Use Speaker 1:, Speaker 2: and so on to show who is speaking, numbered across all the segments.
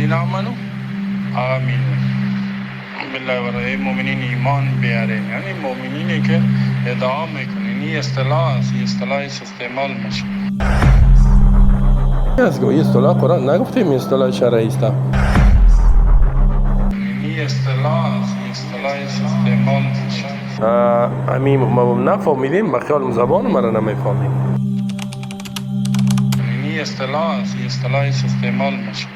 Speaker 1: الذین آمنوا آمنوا بالله و ای مؤمنین ایمان بیارین. یعنی مؤمنینی که ادعا میکنین، این اصطلاح است، این اصطلاح استعمال میشه.
Speaker 2: از این اصطلاح قرآن نگفتیم، اصطلاح شرعی است.
Speaker 1: این اصطلاح است، این اصطلاح استعمال میشه.
Speaker 2: امی ما نفهمیدیم، به خیال زبان مرا نمیفهمیم.
Speaker 1: این اصطلاح است، این اصطلاح استعمال میشه.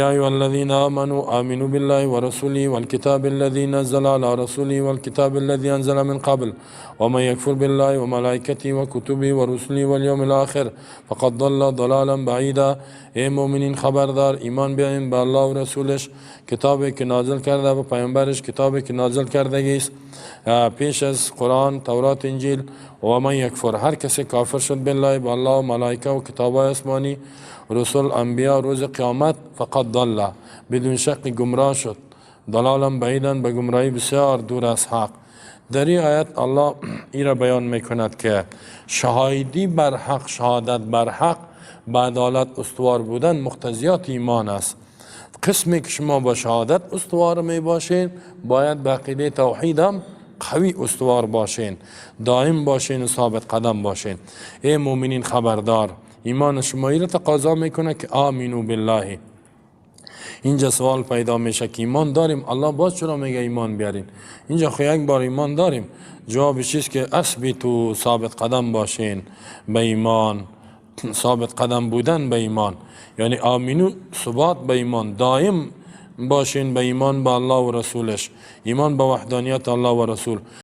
Speaker 2: يا أيها الذين آمنوا آمنوا بالله ورسوله والكتاب الذي نزل على رسوله والكتاب الذي أنزل من قبل ومن يكفر بالله وملائكته وكتبه ورسله واليوم الآخر فقد ضل ضلالا بعیدا. ای مؤمنین خبردار، ایمان بیایین به الله و رسولش، کتابی که نازل کرده و پیامبرش، کتابی که نازل کرده است پیش از قرآن، تورات، انجیل. و من یکفر، هر کسی کافر شد، بالله، به الله و ملائکه و کتاب آسمانی، رسول، انبیا، روز قیامت، فقد ضل، بدون شک گمراه شد، ضلالا بعیدا، به گمراهی بسیار دور از حق. در این آیت الله ای را بیان میکند که شهادی بر حق، شهادت بر حق، به عدالت استوار بودن مقتضیات ایمان است. قسمی که شما با شهادت استوار می باشین، باید به عقیده توحید هم قوی استوار باشین، دائم باشین و ثابت قدم باشین. ای مؤمنین خبردار، ایمان شما ای را تقاضا میکنه که آمنوا بالله. اینجا سوال پیدا میشه که ایمان داریم، الله باز چرا میگه ایمان بیارین؟ اینجا خو یک بار ایمان داریم. جوابش چیست؟ که اثبتوا، ثابت قدم باشین به ایمان. ثابت قدم بودن به ایمان یعنی آمنوا، ثبات به ایمان، دائم باشین به ایمان به الله و رسولش، ایمان به وحدانیت الله و رسول.